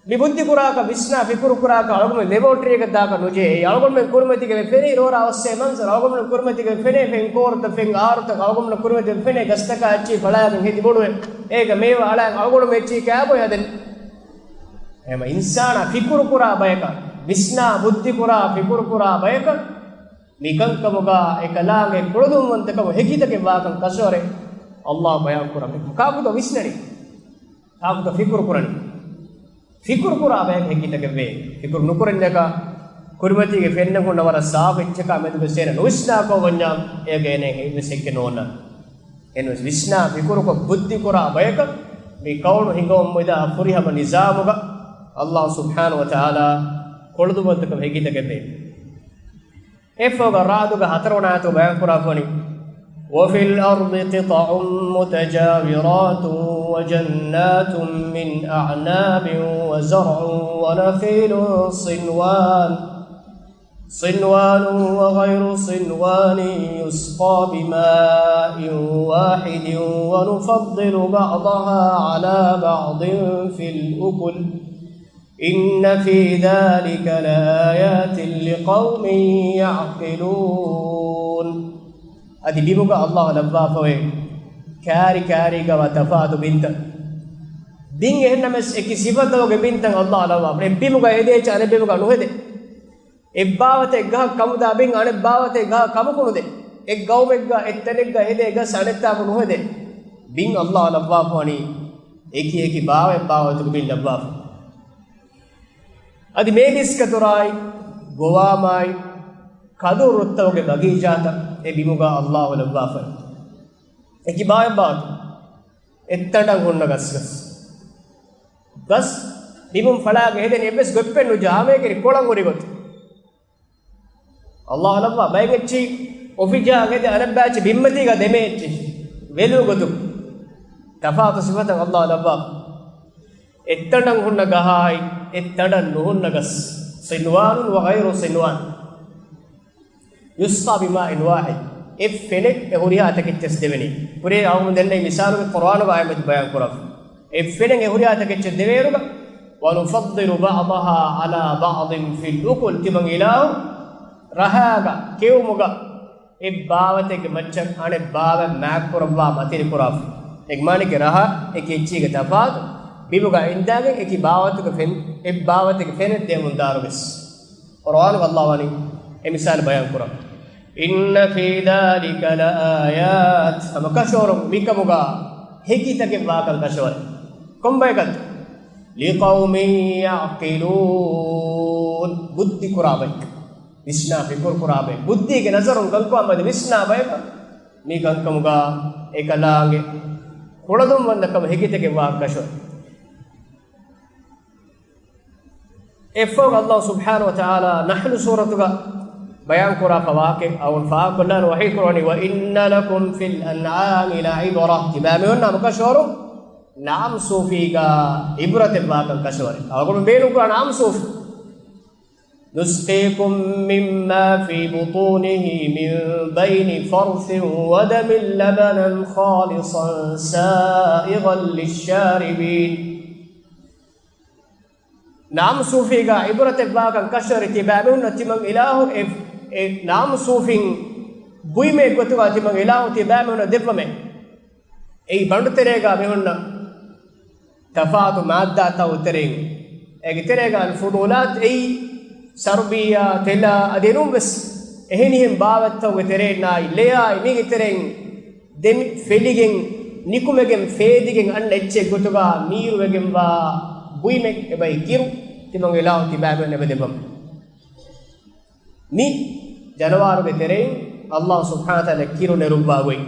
މި ބުއްދި ކުރާކަށް، ވިސްނާ ފިކުރު ކުރާކަށް އަޅުގަނޑުމެން ލެބޯޓްރީއަކަށް ދާކަށް ނުޖެހޭ. އެއީ އަޅުގަނޑުމެން ކުރިމަތީގަ ފެނޭ ރޯރާ އޮއްސޭ މަންޒަރު، އަޅުގަނޑުމެން ކުރިމަތީގަ ފެނޭ ފެން ކޯރުތައް، ފެން އާރުތައް، އަޅުގަނޑުމެން ކުރިމަތީގަ ފެނޭ ގަސްތަކާ އެއްޗިހި ފަޅާގެން ހެދި ބޮޑުވެ، އޭގަ މޭވާ އަޅާ އަޅުގަނޑުމެން އެއްޗިހި ކާބޮއި ހަދަން. އެހެން އިންސާނާ ފިކުރު ކުރާ ބަޔަކަށް، ވިސްނާ ބުއްދި ކުރާ ފިކުރު ކުރާ ބަޔަކަށް، މިކަންކަމުގަ އެކަލާނގެ ކުޅަދުންވަންތަކަމު ހެކިތަކެއް ވާކަން ކަށަވަރެއް ﷲ ބަޔާން ކުރަން. ކާކުތޯ ވިސްނަނީ؟ ކާކުތޯ ފިކުރު ކުރަނީ؟ ފިކުރު ކުރާ ބަޔަކަށް ހެކިތަކެއް ވޭ. ފިކުރު ނުކުރަންޏަކާ، ކުރިމަތީގެ ފެންނަ ހުންނަ ވަރަށް ސާފު އެއްޗަކާ މެދުގަ ސޭނަ ނުވިސްނާކޮށް ވަންޏާ، އޭގަ އޭނަ ހެއްވެސް ހެއްކެއް ނޯންނާނެ. އެންވެސް ވިސްނާ ފިކުރުކޮށް ބުއްދި ކުރާ ބަޔަކަށް މި ކައުނު ހިނގަމުން މިދާ ފުރިހަމަ ނިޒާމުގަ ﷲ ސުބްޙާނަހޫ ވަތަޢާލާ ކުޅަދުންވަންތަކަމަށް ހެކިތަކެއް ވޭ. އެއަށްފަހުގަ ރަޢުދުގެ ހަތަރުވަނަ އާޔަތު ބަޔާން ކުރާފަ ވަނީ، وَفِي الْأَرْضِ قِطَعٌ مُتَجَاوِرَاتٌ وَجَنَّاتٌ مِّنْ أَعْنَابٍ وَزَرْعٌ وَنَخِيلٌ صِنْوَانٌ، صِنْوَانٌ وَغَيْرُ صِنْوَانٍ يُسْقَىٰ بِمَاءٍ وَاحِدٍ وَنُفَضِّلُ بَعْضَهَا عَلَىٰ بَعْضٍ فِي الْأُكُلِ إِنَّ فِي ذَٰلِكَ لَآيَاتٍ لِقَوْمٍ يَعْقِلُونَ. އަދި ބިމުގަ ﷲ ލައްވާފަވޭ ކާރި ކާރީގަވާ ތަފާތު ބިންތައް. ބިން އެހެންނަމަވެސް އެކި ސިފަތަކުގެ ބިންތައް ﷲ ލައްވާފަ. އެއް ބިމުގަ ހެދޭ އެއްޗެއް އަނެއް ބިމުގަ ނުހެދޭ. އެއްބާވަތެއް ގަހަށް ކަމުދާ ބިން އަނެއް ބާވަތެއް ގަހަށް ކަމަކު ނުދޭ. އެއް ގައުމެއްގަ އެއް ތަނެއްގަ ހެދޭ ގަސް އަނެއްތާކު ނުހެދޭ. ބިން ﷲ ލައްވާފަ ވަނީ އެކި އެކި ބާވަތް ބާވަތުގެ ބިން ލައްވާފަ. އަދި މޭ މިސްކަތުރާއި، ގޮވާމާއި، ކަދުރުއްތަކުގެ ބަގީޗާތައް އެ ބިމުގަ ﷲ ލައްވާފައި. އެކި ބާވަތް ބާވަތު. އެއްތަނޑަށް ހުންނަ ގަސް ގަސް. ގަސް ބިމުން ފަޅާގެ ހެދެން އެއްވެސް ގޮތްޕެއް ނުޖަހާ ހަމައެކަނި ކޮޅަށް ހުރި ގޮތު. ﷲ ލައްވާ ބައެއް އެއްޗި އޮފީހާ ހެދޭ އަނެއްބާ އެއްޗި ބިންމަތީގަ ދެމޭ އެއްޗި ވެލު ގޮތު. ތަފާތު ސިފަތައް ﷲ ލައްވާ. އެއްތަނޑަށް ހުންނަ ގަހާއި، އެއްތަނޑަށް ނުހުންނަ ގަސް. صِنْوَانٌ وَغَيْرُ صِنْوَانٍ. يُسْقَىٰ بِمَاءٍ وَاحِدٍ. އެއް ފެނެއް އެ ހުރިހާ ތަކެއްޗަސް ދެވެނީ. ކުރިއަށް އަޅުގަނޑު ދެންނެވި މިސާލުގެ ޤުރުއާނުގަ އާޔަތް ބަޔާން ކުރާފަ. އެއް ފެނެއް އެ ހުރިހާ ތަކެއްޗަށް ދެވޭއިރުގަ، وَنُفَضِّلُ بَعْضَهَا عَلَىٰ بَعْضٍ فِي الْأُكُلِ، ތިމަން އިލާހު ރަހާގަ، ކެއުމުގަ، އެއް ބާވަތެއްގެ މައްޗަށް އަނެއް ބާވަތް މާތްކުރައްވާ މަތިނި ކުރާފަ. އެ މާނައަކީ ރަހާ އެކި އެއްޗީގެ ތަފާތު ބިމުގަ އިންދާގެން އެކި ބާވަތުގެ ފެން، އެއް ބާވަތެއްގެ ފެނެއް ދެމުން ދާއިރުވެސް. ޤުރުއާނުގަ ﷲ ވަނީ އެ މިސާލު ބަޔާން ކުރަން. إِنَّ فِي ذَٰلِكَ لَآيَاتٍ، ހަމަ ކަށަވަރުން މިކަމުގަ ހެކިތަކެއް ވާކަން ކަށަވަރެއް. ކޮންބަޔަކަށް؟ لِقَوْمٍ يَعْقِلُونَ، ބުއްދި ކުރާ ބަޔަކަށް. ވިސްނާ ފިކުރު ކުރާ ބަޔަކަށް. ބުއްދީގެ ނަޒަރުން ކަންކުރާ މަދެ ވިސްނާ ބަޔަކަށް މި ކަންކަމުގަ އެކަލާނގެ ކުޅަދުންވަންދަކަމަށް ހެކިތަކެއް ވާކަށް ކަށަވަރެއް. އެއަށްފަހު ﷲ ސުބްޙާނަހޫ ވަތަޢާލާ ނަޙްލު ސޫރަތުގަ ބަޔާން ކުރާ ފަވާކެ އަވުން ފާކޮށްލާން ވަޙީ ކުރަނީ، وَإِنَّ لَكُމْ فِي الْأَنْعَامِ لَعِبْرَةً، ތިބާމީހުންނާ ހަމަކަށަވަރު ނަޢަމް ސޫފީގަ ޢިބްރަތެއް ވާކަން ކަށަވަރެއް. އަޅުގަނޑު ބޭނުން ކުރާ ނަޢަމް ސޫފީ. نُسْقِيكُم مِّمَّا فِي بُطُونِهِ مِن بَيْنِ فَرْثٍ وَدَمٍ لَّبَنًا خَالِصًا سَائِغًا لِّلشَّارِبِينَ. ނަޢަމް ސޫފީގަ ޢިބްރަތެއް ވާކަން ކަށަވަރެއް. ތިބާމީހުންނަށް ތިމަން އިލާހު އެ، އެ ނަޢަމް ސޫފީން ބުއިމެއް ގޮތުގަ ތިމަން އިލާހު ތިބާމީހުންނަށް ދެއްވަމޭ. އެއީ ބަނޑު ތެރޭގަ މިހުންނަ ތަފާތު މާއްދާތަކުގެ ތެރެއިން. އޭގެ ތެރޭގަ އަލްފުޟޫލާތު އެއީ ސަރުބިއްޔާ، ތެލާ އަދި އެނޫން ވެސް އެހެނިހެން ބާވަތްތަކުގެ ތެރެއިންނާއި، ލެއާއި މީގެ ތެރެއިން ދެމި ފެލިގެން، ނިކުމެގެން ފޭދިގެން އަންނަ އެއްޗެއް ގޮތުގަ މީރުވެގެންވާ ބުއިމެއް އެބައި ކިރު، ތިމަން އިލާހު ތިބާމީހުންނަށް އެބަ ދެއްވަމު. މި ޖަނަވާރުގެ ތެރެއިން ﷲ ސުބްޙާނަހޫ ވަތަޢާލާ ކިރު ނެރުއްވާ ގޮތް.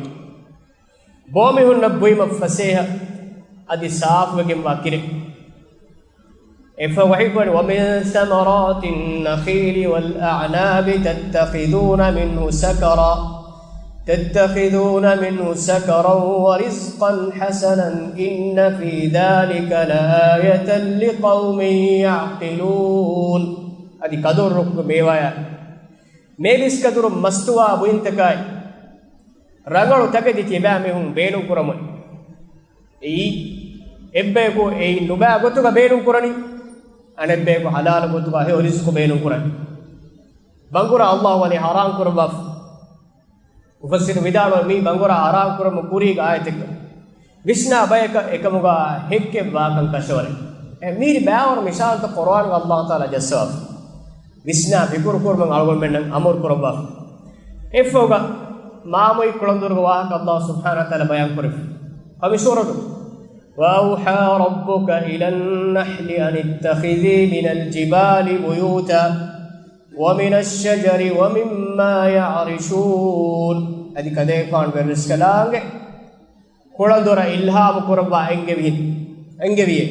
ބޯމީހުންނަށް ބުއިމަށް ފަސޭހަ އަދި ސާފުވެގެންވާ ކިރެއް. އެއަށްފަހު ވަޙީކުރަނީ، وَمِن ثَمَرَاتِ النَّخِيلِ وَالْأَعْنَابِ تَتَّخِذُونَ مِنْهُ سَكَرًا. تتخذون منه سكرا ورزقا حسنا إن في ذلك لآية لقوم يعقلون. އަދި ކަދުރު ރުއްކު މޭވާޔާ މޭ ބިސްކަދުރު މަސްތުވާ ބުއިންތަކާއި ރަނގަޅު ތަކެތި ތިބާމީހުން ބޭނުން ކުރަމުން. އެއީ އެއްބަޔަކު އެއީ ނުބާ ގޮތުގަ ބޭނުން ކުރަނީ، އަނެއްބަޔަކު ޙަލާލު ގޮތުގަ ހެޔޮ ރިޒުޤު ބޭނުން ކުރަނީ. ބަނގުރާ ﷲ ވަނީ ޙަރާމް ކުރައްވާފަ. މުފައްސިރު ވިދާޅުވޭ މީ ބަނގުރާ ޙަރާމް ކުރަމުން ކުރީގެ އާޔަތެއްގަ ވިސްނާ ބަޔަކަށް އެކަމުގަ ހެއްކެއް ވާކަން ކަށަވަރެއް. އެ މީރި ބައިވަރު މިސާލުތައް ޤުރުއާނުގަ ﷲ ތަޢާލާ ޖައްސަވާފަ. ވިސްނާ ފިކުރު ކުރުމަށް އަޅުގަނޑުމެންނަށް އަމުރު ކުރައްވާފަ. އެއްފަހުގަ މާމޮއި ކުޅަނދުރުގެ ވާހަކަ ﷲ ސުބްޙާނަހޫ ވަތަޢާލާ ބަޔާން ކުރެއްވި. ފަމި ސޫރަތު، وأوحى ربك إلى النحل أن اتخذي من الجبال بيوتا ومن الشجر ومما يعرشون. އަދި ކަލޭގެފާނު ވެރިރަސްކަލާނގެ ކުޅަނދުރަށް އިލްހާމު ކުރައްވާ އެންގެވި، އެންގެވިއޭ.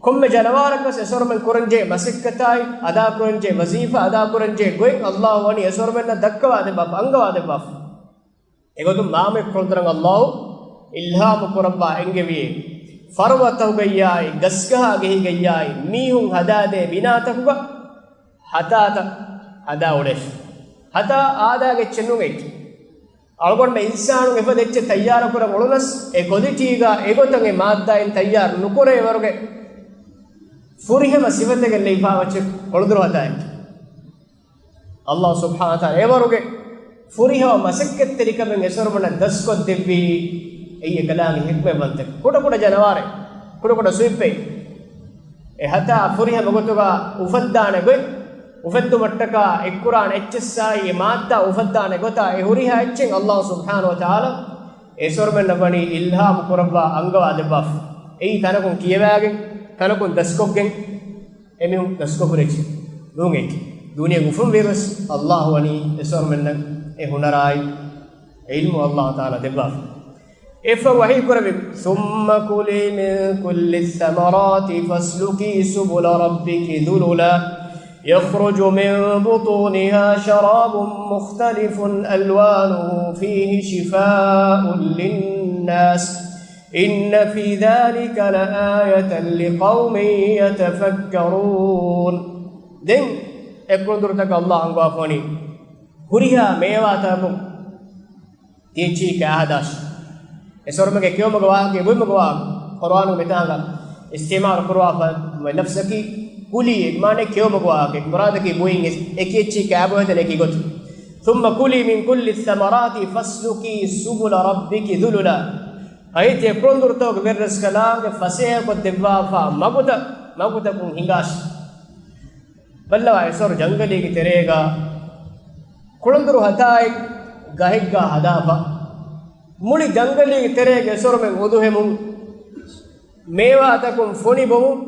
ކޮންމެ ޖަނަވާރަކަސް އެސޮރުމެން ކުރަންޖެހޭ މަސައްކަތާއި، އަދާކުރަންޖެހޭ ވަޒީފާ އަދާކުރަންޖެހޭ ގޮތް ﷲ ވަނީ އެސޮރުމެންނަށް ދައްކަވާދެއްވާފަ، އަންގަވާދެއްވާފަ. އެގޮތުން މާމޮއި ކުޅަނދުރަށް ﷲ އިލްހާމު ކުރައްވާ އެންގެވިއޭ. ފަރުވަތަކުގައްޔާއި، ގަސްގަހާގެހީގައްޔާއި، މީހުން ހަދާދޭ ބިނާތަކުގަ ހަތާތައް ހަދާ އުޅޭފަ. ހަތާ އާދާގެ އެއްޗެއް ނޫން އެއްޗެއް. އަޅުގަނޑުމެން އިންސާނުން އެފަދަ އެއްޗެއް ތައްޔާރުކުރަން އުޅުނަސް، އެ ކޮލިޓީގަ އެގޮތަށް އެ މާއްދާއިން ތައްޔާރު ނުކުރޭވަރުގެ ފުރިހަމަ ސިފަތަކެއް ލެއިފާ އެއްޗެއް ކުޅަނދުރު ހަތާއެއް. ﷲ ސުބްޙާނަހޫ ވަތަޢާލާ އެވަރުގެ ފުރިހަމަ މަސައްކަތްތެރިކަމެއް އެސޮރުމަނަށް ދަސްކޮށްދެއްވީ އެއީ އެކަލާނގެ ޙިކްމަތްވަންތަކަން. ކުޑަކުޑަ ޖަނަވާރެއް، ކުޑަކުޑަ ސުއިޕެއް. އެ ހަތާ ފުރިހަމަ ގޮތުގަ އުފައްދާނެ ގޮތް، އުފެއްދުމަށްޓަކާ އެއްކުރާނެ އެއްޗެއްސާއި، އެ މާއްދާ އުފައްދާނެ ގޮތާ އެ ހުރިހާ އެއްޗެއް ﷲ ސުބްޙާނަހޫ ވަތަޢާލާ އެސޮރުމެންނަށް ވަނީ އިލްހާމު ކުރައްވާ އަންގަވާ ދެއްވާފަ. އެއީ ތަނަކުން ކިޔަވާގެން، ތަނަކުން ދަސްކޮށްގެން، އެމީހުން ދަސްކޮށް ހުރި އެއްޗެއް ނޫން އެއްޗެއް. ދުނިޔޭގެ އުފުންވީރުވެސް ﷲ ވަނީ އެސޮރުމެންނަށް އެ ހުނަރާއި ޢިލްމު ﷲ ތަޢާލާ ދެއްވާފަ. އެއަށްފަހު ވަޙީ ކުރެއްވި، ثم كلي من كل الثمرات فاسلكي سبل ربك ذللا يخرج من بطونها شراب مختلف ألوانه فيه شفاء للناس إن في ذلك لآية لقوم يتفكرون. ދެން އެ ކުޅަނދުރުތަކަށް ﷲ އަންގަވާފަ ވަނީ ހުރިހާ މޭވާތަކުން ތިއެއްޗިހި ކާ ހަދާށި. އެސޮރުމެންގެ ކެއުމުގެ ވާހަކަ، ބުއިމުގެ ވާހަކަ. ޤުރުއާނުގެ މިތާނގަ އިސްތިޢުމާލު ކުރުވާފަ ލަފްޒަކީ ކުލީ، މާނައީ ކެއުމުގެ ވާހަކަ. މުރާދަކީ ބުއިން އެ، އެކި އެއްޗިހި ކާ ބުއިދޭނެ އެކި ގޮތުން. ثم كلي من كل الثمرات فاسلكي سبل ربك ذللا. އައި ތި އެ ކުޅަނދުރުތަކުގެ ވެރިރަސްކަލާނގެ ފަސޭހަކޮށްދެއްވާފާ މަގުތައް، މަގުތަކުން ހިނގާށި. ބައްލަވާ އެސޮރު ޖަންގަލީގެ ތެރޭގަ ކުޅަނދުރު ހަތާއެއް ގަހެއްގަ ހަދާފަ. މުޅި ޖަންގަލީގެ ތެރޭގަ އެސޮރުމެން އުދުހެމުން މޭވާތަކުން ފޮނި ބޮމުން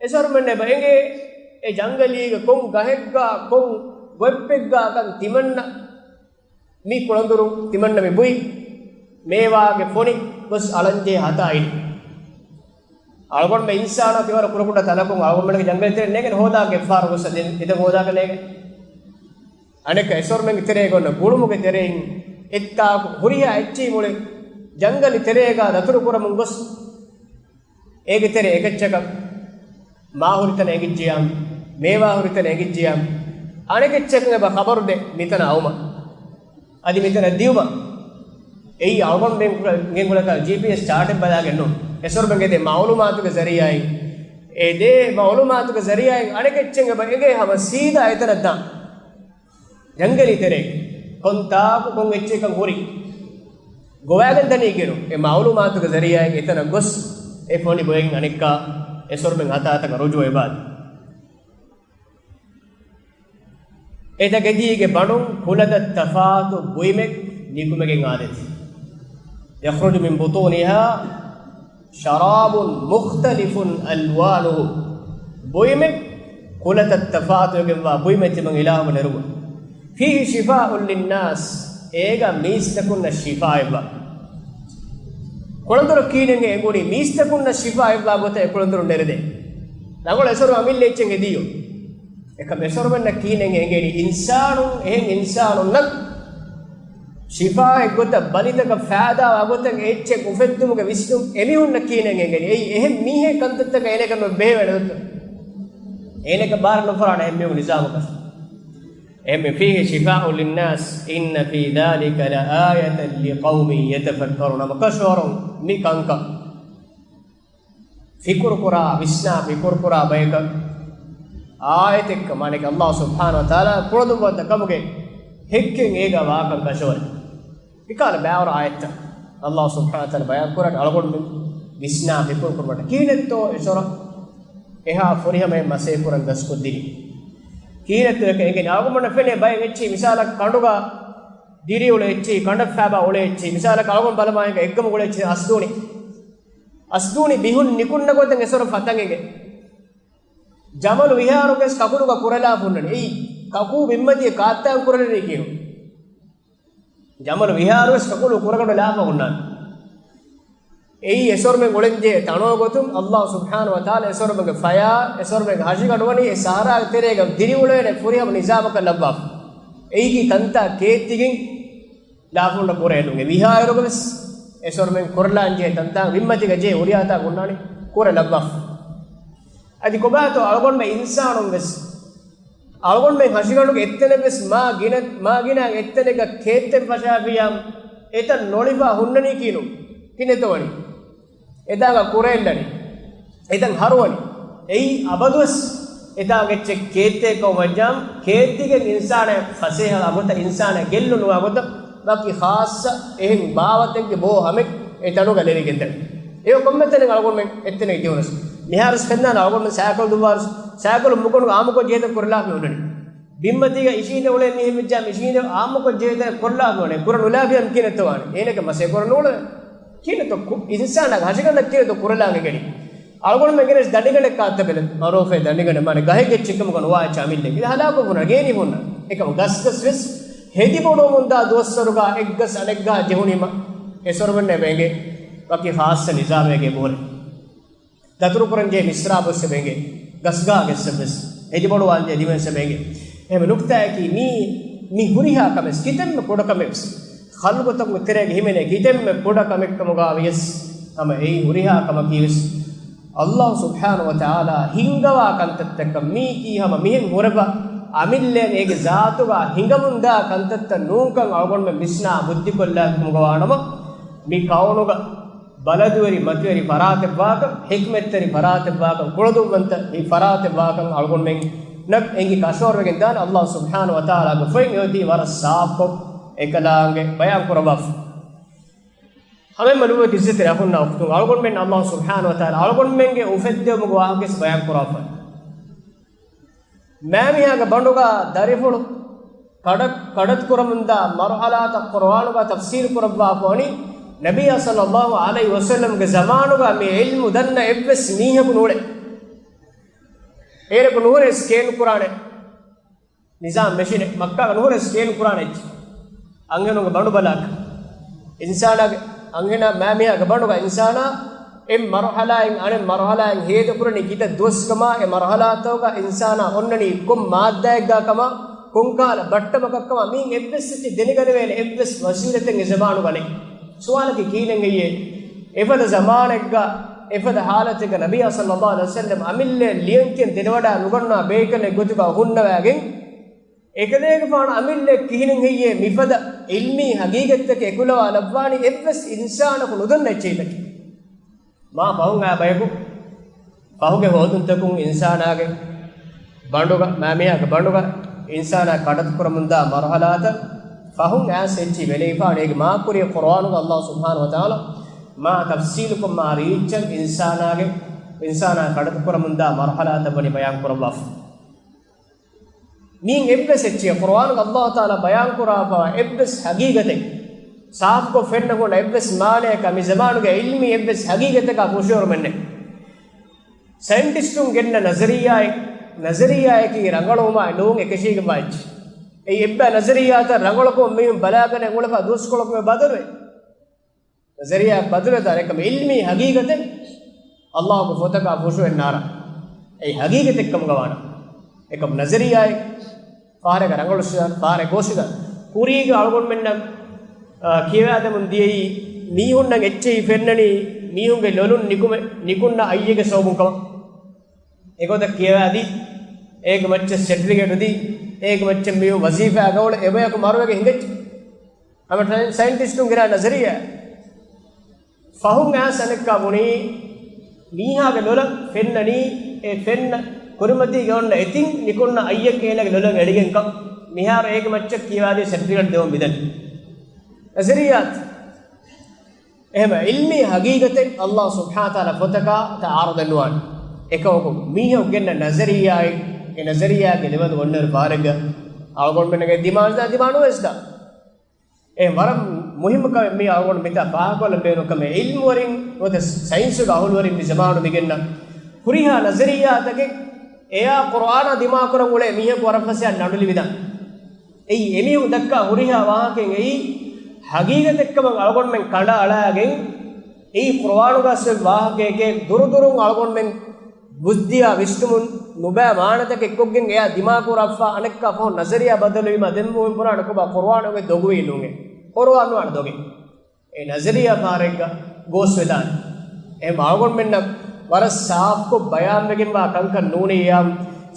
އެސޮރުމެން އެބަ އެނގޭ އެ ޖަންގަލީގެ ކޮން ގަހެއްގަ ކޮން ގޮތްޕެއްގަކަން ތިމަންނަ މި ކުޅަނދުރު ތިމަންނަ މި ބުއި މޭވާގެ ފޮނި ގޮސް އަޅަންޖެހޭ ހަތާއިން. އަޅުގަނޑުމެން އިންސާނާ ތިވަރަށް ކުޑަކުޑަ ތަނަކުން އަޅުގަނޑުމެންގެ ޖަންގަލްތެރެ ނޭނގެން ހޯދާ އެއްފަހަރު ގޮސް އަދި އެތަން ހޯދާކަށް ނޭނގެ. އަނެއްކާ އެސޮރުމެންގެ ތެރޭގަ އޮންނަ ގުޅުމުގެ ތެރެއިން އެއްތާކު ހުރިހާ އެއްޗެއް މުޅި ޖަންގަލި ތެރޭގަ ދަތުރު ކުރަމުން ގޮސް އޭގެ ތެރޭ އެކައްޗަކަށް މާ ހުރިތަނަށް އެނގިއްޖިޔާ، މޭވާ ހުރިތަނަށް އެނގިއްޖިޔާ، އަނެކެއްޗަކަށް އެބަ ޚަބަރު ދޭ މިތަނަށް އައުމަށް. އަދި މިތަނަށް ދިއުމަށް. އެއީ އަޅުގަނޑުމެން ގެންގުޅޭ ޖީޕީއެސް ޗާޓެއް ބަލާގެން ނޫން. އެސޮރުމެން އެދޭ މަޢުލޫމާތުގެ ޒަރީޢާއިން، އެ ދޭ މަޢުލޫމާތުގެ ޒަރީޢާއިން އަނެކެއްޗެއް އެބަ އެނގޭ ހަމަ ސީދާ އެތަނަށް ދާން. ޖަންގަލީ ތެރޭ ކޮންތާކު ކޮން އެއްޗެއްކަން ހުރި ގޮވާގެން ދަނީގެނު، އެ މަޢުލޫމާތުގެ ޒަރީޢާއިން އެތަނަށް ގޮސް އެ ފޮނި ބޮއެއް އަނެއްކާ އެސޮރުމެން ހަތާތަކަށް ރުޖޫޢަ އެބާދި. އެ ތަކެތީގެ ބަނޑުން ކުލަތައް ތަފާތު ބުއިމެއް ނިކުމެގެން އާދޭތީ. يخرج من بطونها شراب مختلف ألوانه. ބުއިމެއް ކުލަތައް ތަފާތުވެގެންވާ ބުއިމެއް ތިމަން އިލާހު ނެރުމުން. فيه شفاء للناس. އޭގަ މީސްތަކުންނަށް ޝިފާއެއްވާ. ކުޅަނދުރަށް ކީނެއް އެނގުނީ މީސްތަކުންނަށް ޝިފާއެއްވާ ގޮތަށް އެ ކުޅަނދުރު ނެރެދޭ. ރަނގަޅު އެސޮރު އަމިއްލަ އެއްޗެއް ހެދިޔޯ. އެކަމް އެސޮރުމެންނަށް ކީނެއް އެނގޭނީ އިންސާނުން، އެހެން އިންސާނުންނަށް ޝިފާއެއް ގޮތަށް، ބަލިތަކަށް ފައިދާވާ ގޮތަށް އެއްޗެއް އުފެއްދުމުގެ ވިސްނުން އެމީހުންނަށް ކިހިނެއް އެނގެނީ؟ އެއީ އެހެން މީހެއް ކަންތައްތަކަށް އޭނައަކަށް ނުބެހޭ ވަނީ ދޮއްތަ؟ އޭނައަކަށް ބާރަށް ނުފަރާނެ އެހެން މީހުން ނިޒާމަކަށް. އެހެންމެ فيه شفاء للناس إن في ذلك لآية لقوم يتفكرون. ހަމަ ކަށަވަރުން މި ކަންކަން ފިކުރުކުރާ، ވިސްނާ ފިކުރުކުރާ ބަޔަކަށް އާޔަތެއްކަމާ ނެކި ﷲ ސުބްޙާނަހޫ ވަތަޢާލާ ކުޅަދުންވަންތަ ކަމުގެ ހެއްކެއް އޭގަ ވާކަން ކަށަވަރެއް. މިކަހަލަ ބައިވަރު އާޔަތްތައް ﷲ ސުބްޙާނަހޫ ވަތަޢާލާ ބަޔާން ކުރަން އަޅުގަނޑުމެން ވިސްނާ ފިކުރު ކުރުމަށް. ކިހިނެއްތޯ އެސޮރަ އެހާ ފުރިހަމައެއް މަސޭ ކުރަން ދަސްކޮށްދިނީ؟ ކިހިނެއްތޯ އެކަން އެނގެނީ؟ އަޅުގަނޑަށް ފެނޭ ބައެއް އެއްޗެހި، މިސާލަކަށް ކަނޑުގަ ދިރިއުޅޭ އެއްޗެހި، ކަނޑަށް ފައިބާ އުޅޭ އެއްޗެހި، މިސާލަކަށް އަޅުގަނޑު ބަލަމާ އެނގޭ އެއްގަމު އުޅޭ އެއްޗެހި އަސްދޫނި. އަސްދޫނި ބިހުން ނިކުންނަ ގޮތަށް އެސޮރަ ފަތަން އެނގޭ. ޖަމަލު ވިހާރުގެސް ކަކުލުގަ ކުރެލާފަ ހުންނަނީ. އެއީ ކަކޫ ބިންމަތީ ކާއްތާން ކުރެލެނީ ކީއްނު؟ ޖަމަލު ވިހާރުވެސް ކަކުލު ކުރަގަޑު ލާފަ ހުންނާނެ. އެއީ އެސޮރުމެން އުޅެންޖެހޭ ތަނޯ ގޮތުން ﷲ ސުބްޙާނަހޫ ވަތަޢާލާ އެސޮރުމެންގެ ފަޔާ، އެސޮރުމެންގެ ހަށިގަނޑު ވަނީ އެ ސަހަރާގެ ތެރޭގަ ދިރިއުޅޭނެ ފުރިހަމަ ނިޒާމަކަށް ލައްވާފަ. އެއީކީ ތަންތާ ކޭއްތިގެން ލާފަ ހުންނަ ކުރެއެއް ނޫން. ވިހާރުގަވެސް އެސޮރުމެން ކުރެލާންޖެހޭ ތަންތާނގަ ބިންމަތީގަ ޖެހޭ ހުރިހާތާ ހުންނާނީ ކުރެ ލައްވާފަ. އަދި ކޮބާތޯ އަޅުގަނޑުމެން އިންސާނުން ވެސް، އަޅުގަނޑުމެން ހަށިގަނޑުގެ އެއްތަނެއް ވެސް މާ ގިނަ، މާ ގިނަ އެއްތަނެއްގަ ކޭއްތެއް ފަށާފިއްޔާ އެތަން ނޮޅިފަ ހުންނަނީ ކީއްނު؟ ކިހިނެއްތޯ ވަނީ؟ އެތާނގަ ކުރެ އެއްލަނީ. އެތަން ހަރުވަނީ. އެއީ އަބަދުވެސް އެތާނގަ އެއްޗެއް ކޭއްތެއް ކަމު ވައްޖާމަ، ކޭއްތިގެން އިންސާނާ ފަސޭހަ ގޮތަށް އިންސާނާ ގެއްލުނުވާ ގޮތަށް ވަކި ޚާއްޞަ އެހެން ބާވަތެއްގެ ބޯ ހަމެއް އެ ތަނުގަ ލެވިގެންދަނީ. އެ ކޮންމެ ތަނެއް އަޅުގަނޑުމެން އެއްތަނެއް ޖެހުނަސް. މިހާރުސް ފެންނާނެ އަޅުގަނޑުމެން ސައިކަލް ދުއްވާރުސް، ސައިކަލު މުކަނުގަ އާއްމުކޮށް ޖެހޭތަން ކުރެލާފަ ހުންނަނީ. ބިންމަތީގަ އިށީނދެ އުޅޭ މީހެއް ވެއްޖާ، އިށީނދެ އާއްމުކޮށް ޖެހޭތަން ކުރެލާފަ ހުންނަނީ. ކުރެ ނުލާފިޔާ ކިހިނެއްތޯ ވާނެ؟ އޭނައަކަށް މަސޭ ކުރެ ނޫޅެވޭ. ކިހިނެއްތޯ ކު-، އިންސާނާގެ ހަށިގަނޑަށް ކިހިނެއްތޯ ކުރެލާން އެނގެނީ؟ އަޅުގަނޑުމެން ގެނެސް ދަނޑިގަނޑެއް ކާއްތަ ބެލެ، މަރޯފޭ ދަނޑިގަނޑެއް މާނެ ގަހެއްގެ އެއްޗެއްކަމުގަ ނުވާ އެއްޗެއް އަމިއްލައިގެން ހަލާކު ވުންނަ ގޭނީ ހުންނަ. އެކަމަ ގަސްގަސް ވެސް ހެދި ބޮޑުވަމުންދާ ދުވަސްވަރުގަ އެއްގަސް އަނެއްގަ ޖެހުނީމަ އެސޮރުމެންނަށް އެބަ އެނގޭ ވަކި ޚާއްޞަ ނިޒާމެއްގެ ބޯރެ. ދަތުރުކުރަންޖެހޭ މިސްރާބުވެސް އެބަ އެނގޭ. ގަސްގަހާގެއްސަށްވެސް ހެދިބޮޑުވާންޖެހޭ ލިމެންސް އެބަ އެނގޭ. އެހެން ނުކްތާއަކީ މީ، މި ހުރިހާ ކަމެއް، ކިތަންމެ ކުޑަކަމެއް ވެސް، ޚަލްޤުތަކުގެ ތެރޭގަ ހިމެނޭ ކިތަންމެ ކުޑަ ކަމެއްކަމުގަ ވިޔަސް، ހަމަ އެއީ ހުރިހާ ކަމަކީ ވެސް، ﷲ ސުބްޙާނަހޫ ވަތަޢާލާ ހިންގަވާ ކަންތައްތަކަށް މީކީ ހަމަ މިހެން ހުރެފަ އަމިއްލައިން އޭގެ ޒާތުގަ ހިނގަމުންދާ ކަންތައްތައް ނޫންކަން އަޅުގަނޑުމެން ވިސްނާ ބުއްދިކޮށްލާކަމުގަ ވާނަމަ، މި ކައުނުގަ ބަލަދުވެރި މަތިވެރި ފަރާތެއް ވާކަން، ޙިކްމަތްތެރި ފަރާތެއް ވާކަން، ކުޅަދުންވަންތަ ހި ފަރާތެއް ވާކަން އަޅުގަނޑުމެންނަށް އެނގި ކަށަވަރުވެގެން ދާނެ. ﷲ ސުބްޙާނަހޫ ވަތަޢާލާގެ ފޮތް އެއޮތީ ވަރަށް ސާފުކޮށް އެކަލާނގެ ބަޔާން ކުރައްވާފަ. ހަމައެއް މަލޫމަތް އިއްޒަތްތެރި އަޚުންނާ އުޚްތުން، އަޅުގަނޑުމެން ﷲ ސުބްޙާނަހޫ ވަތަޢާލާ އަޅުގަނޑުމެންގެ އުފެއްދެވުމުގެ ވާހަކަވެސް ބަޔާން ކުރާފަ. މާމިހާގެ ބަނޑުގަ ދަރިފުޅު ކަޑަ-، ކަޑަތުކުރަމުންދާ މަރުޙަލާތައް ޤުރުއާނުގަ ތަފްޞީލު ކުރައްވާފަ ވަނީ، ނަބިއްޔާ ޞައްލައްލާހު ޢަލައިހި ވަސައްލަމްގެ ޒަމާނުގަ މި ޢިލްމު ދަންނަ އެއްވެސް މީހަކު ނޫޅޭ. އޭރަކު ނުހުރޭ ސްކޭން ކުރާނެ ނިޒާމް މެޝިނެއް، މައްކާގަ ނުހުރޭ ސްކޭން ކުރާނެ އެއްޗެއް. އަންހެނުންގެ ބަނޑު ބަލާކަށް. އިންސާނާގެ، އަންހެނާ މާމިހާގެ ބަނޑުގަ އިންސާނާ އެއް މަރުޙަލާއިން އަނެއް މަރުޙަލާއިން ހޭދަކުރަނީ ކިތައް ދުވަސްކަމާ، އެ މަރުޙަލާތަކުގަ އިންސާނާ އޮންނަނީ ކޮން މާއްދާއެއްގަ ކަމާ، ކޮންކަހަލަ ބައްޓަމަކަށްކަމާ، މިއިން އެއްވެސް އެއްޗެއް ދެނެގަނެވޭނެ އެއްވެސް ވަސީލަތެއް އެ ޒަމާނުގަ ނެތް. ސުވާލަކީ ކިހިނެއްހެއްޔޭ؟ އެފަދަ ޒަމާނެއްގަ، އެފަދަ ޙާލަތެއްގަ ނަބިއްޔާ ޞައްލައްލާހު ޢަލައިހި ވަސައްލަމް އަމިއްލައަށް ލިޔަންކިޔަން ދެނެވަޑާ ނުގަންނަވާ ބޭކަލެއް ގޮތުގަ ހުންނަވާގެން، އެކަލޭގެފާނު އަމިއްލައަށް ކިހިނެއްހެއްޔޭ މިފަދަ ޢިލްމީ ޙަޤީޤަތްތަކެއް އެކުލަވާ ލައްވާނީ އެއްވެސް އިންސާނަކު ނުދަންނަ އެއްޗެހިތަކެއް؟ މާ ފަހުން އައި ބަޔަކު، ފަހުގެ ހޯދުންތަކުން އިންސާނާގެ ބަނޑުގަ، މާމިހާގެ ބަނޑުގަ އިންސާނާ ކަޑަތުކުރަމުންދާ މަރުޙަލާތައް ފަހުން އައިސް އެއްޗެހި ބެލެވިފާނެ. އޭގެ މާ ކުރިޔަށް ޤުރުއާނުގަ ﷲ ސުބްޙާނަހޫ ވަތަޢާލާ މާ ތަފްޞީލުކޮށް މާ ރީއްޗަށް އިންސާނާގެ، އިންސާނާ ކަޑަތުކުރަމުންދާ މަރުޙަލާތައް ވަނީ ބަޔާން ކުރައްވާފަ. މިއިން އެއްވެސް އެއްޗެއް ޤުރުއާނުގަ ﷲ ތަޢާލާ ބަޔާންކުރާފަވާ އެއްވެސް ޙަޤީޤަތެއް، ސާފުކޮށް ފެންނަ ހުންނަ އެއްވެސް މާނަޔަކާ މި ޒަމާނުގެ ޢިލްމީ އެއްވެސް ޙަޤީޤަތަކާ ފުށުއެރުމެއް ނެތް. ސައިންޓިސްޓުން ގެންނަ ނަޒަރިއްޔާއެއް، ނަޒަރިއްޔާއަކީ ރަނގަޅުވުމާއި ނޫން އެކަށީގެންވާ އެއްޗެއް. އެއީ އެއްބައި ނަޒަރިއްޔާތައް ރަނގަޅުކޮށް މީހުން ބަލާގަނެ އުޅެފަ ދުވަސްކޮޅަކު އެބަ ބަދަލުވޭ. ނަޒަރިއްޔާ ބަދަލުވެދާނެ އެކަމަ ޢިލްމީ ޙަޤީޤަތެއް ﷲގެ ފޮތަކާ ފުށުއެއް ނާރާ. އެއީ ޙަޤީޤަތެއްކަމުގަ ވާނަމަ. އެކަމަ ނަޒަރިއްޔާއެއް ފާރެގަ ރަނގަޅު ޝިޔާން، ފާރެ ގޯސިގަ ކުރީގެ އަޅުގަނޑުމެންނަށް އާ، ކިޔަވާދެމުން ދިޔައީ، މީހުންނަށް އެއްޗެހި ފެންނަނީ މީހުންގެ ލޮލުން ނިކުމެ-، ނިކުންނަ އައްޔެއްގެ ސަބަބުން ކަމަށް. އެގޮތަށް ކިޔަވާދީ، އޭގެ މައްޗަށް ސެޓްފިކެޓު ދީ، އޭގެ މައްޗަށް މީހުން ވަޒީފާ ގަވަޅު އެބަޔަކު މަރުވެގެން ހިނގައްޖެ. ހަމަ ސައި-، ސައިންޓިސްޓުން ގިރާ ނަޒަރިއްޔާ. ފަހުން އައިސް އަނެއްކާ ބުނީ، މީހާގެ ލޮލަށް ފެންނަނީ، އެ ފެންނަ ކުރިމަތީގަ އޮންނަ އެތިން ނިކުންނަ އައްޔެއްގެ އޭނާގެ ލޮލަށް އެޅިގެންކަން. މިހާރު އޭގެ މައްޗަށް ކިޔަވާދީ ސެޓްފިކެޓް ދެމުން މިދަނީ. ނަޒަރިއްޔާތު. އެހެން ޢިލްމީ ހަގީގަތެއް ﷲ ސުބްޙާނަހޫ ވަތަޢާލާ ފޮތަކާ ތަޢާރުޟެއް ނުވާނެ. އެކަމަކު މީހަކު ގެންނަ ނަޒަރިއްޔާއެއް، އެ ނަޒަރިއްޔާގެ ލެވަންދު އޮންނައިރު ފާރެއްގަ އަޅުގަނޑުމެންނަށް ދިމާވެސްދާ، ދިމާނުވެސްދާ. އެ ވަރަށް މުހިއްމު ކަމެއް މި އަޅުގަނޑު މިތާ ފާހަގަކޮށްލަން ބޭނުން ކަމެއް. ޢިލްމުވެރިން ނުވަތަ ސައިންސުގެ އަހުލުވެރިން މި ޒަމާނު މިގެންނަ ހުރިހާ ނަޒަރިއްޔާތަކެއް އެޔާ ޤުރުއާނާ ދިމާކުރަން އުޅޭ މީހަކު ވަރަށް ފަސޭހަ ނަޑު ލިބިދާނެ. އެއީ އެމީހުން ދައްކާ ހުރިހާ ވާހަކައެއް އެއީ ހަގީގަތެއްކަމަށް އަޅުގަނޑުމެން ކަނޑައަޅާގެން، އެއީ ޤުރުއާނުގަ އަސްލު ވާހަކައެކޭ ދުރުދުރުން އަޅުގަނޑުމެން ބުއްދިއާ ވިސްނުމުން ނުބައި މާނަތަކެއް ކޮށްގެން އެޔާ ދިމާކުރައްވާ އަނެއްކާ ފަހުން ނަޒަރިއްޔާ ބަދަލުވީމަ ދެން މުއިން ބުނާނެ ކޮބާ ޤުރުއާނުގެ ދޮގުވީ ނޫން. ޤުރުއާން ނުވާނެ ދޮގެއް. އެ ނަޒަރިއްޔާ ފާރެއްގަ ގޯސްވެދާނެ. އެހެން އަޅުގަނޑުމެންނަށް ވަރަށް ސާފުކޮށް ބަޔާންވެގެންވާ ކަންކަން ނޫނިއްޔާ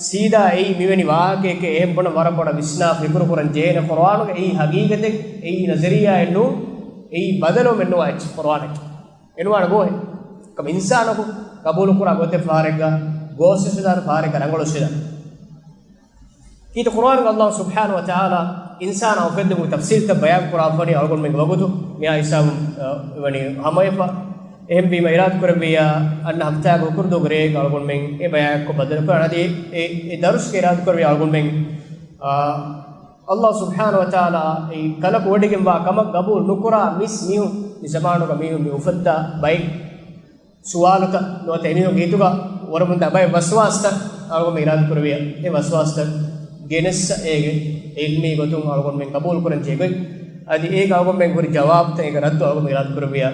ސީދާ އެއީ މިވެނި ވާހަކައެކޭ އެހެން ބުނަން ވަރަށް ބޮޑަށް ވިސްނާ ފިކުރު ކުރަން ޖެހޭނެ. ޤުރުއާނުގަ އެއީ ހަގީގަތެއް، އެއީ ނަޒަރިއްޔާއެއް ނޫން، އެއީ ބަދަލުވުމެއް ނުވާ އެއްޗެއް ޤުރުއާނަކީ. އެނުވާނެ ގޯހެއް. ކަމަ އިންސާނަކު ޤަބޫލުކުރާ ގޮތެއް ފާރެއްގަ ގޯސްވެސްވެދާނެ، ފާރެއްގަ ރަނގަޅުވެސްވެދާނެ. ކީރިތި ޤުރުއާނުގަ ﷲ ސުބްޙާނަހޫ ވަތަޢާލާ އިންސާނާ އުފެއްދުމުގެ ތަފްސީލްތައް ބަޔާން ކުރާފަނީ އަޅުގަނޑުމެންގެ ވަގުތު މިއާ ހިސާބުން، އަ، ވަނީ ހަމަވެފަ. އެހެންވީމަ އިރާދަކުރެއްވިއްޔާ އަންނަ ހަފްތާގެ ހުކުރުދުވަހުގެ ރޭގަ އަޅުގަނޑުމެން އެ ބަޔާންކޮށް ބަދަލުކުރާނަދީ އެ، އެ ދަރުސްގެ އިރާދަކުރެއްވިއްޔާ އަޅުގަނޑުމެން، އާ، ﷲ ސުބްޙާނަހޫ ވަތަޢާލާ އެ ކަލަކު ވޮޑިގެންވާ ކަމަށް ޤަބޫލު ނުކުރާ މިސް މީހުން، މި ޒަމާނުގަ މީހުން މި އުފައްދާ ބައެއް ސުވާލުތައް ނުވަތަ އެމީހުންގެ ހިތުގަ ވަރަށް ބޮޑަށް ބައެއް ވަސްވާސްތައް އަޅުގަނޑުމެން އިރާދަކުރެއްވިއްޔާ، އެ ވަސްވާސްތައް ގެނެއްސަ އޭގެ ޢިލްމީ ގޮތުން އަޅުގަނޑުމެން ޤަބޫލު ކުރަން ޖެހޭ ގޮތް. އަދި އޭގެ އަޅުގަނޑުމެން ހުރި ޖަވާބުތައް އޭގެ ރައްދު އަޅުގަނޑުމެން އިރާދަކުރެއްވިއްޔާ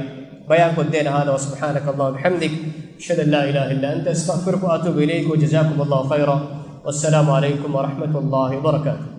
ބަޔާންކޮށްދޭނެ. هذا وسبحانك اللهم وبحمدك، أشهد أن لا إله إلا أنت، أستغفرك وأتوب إليك، وجزاكم الله خيرا، والسلام عليكم ورحمة الله وبركاته.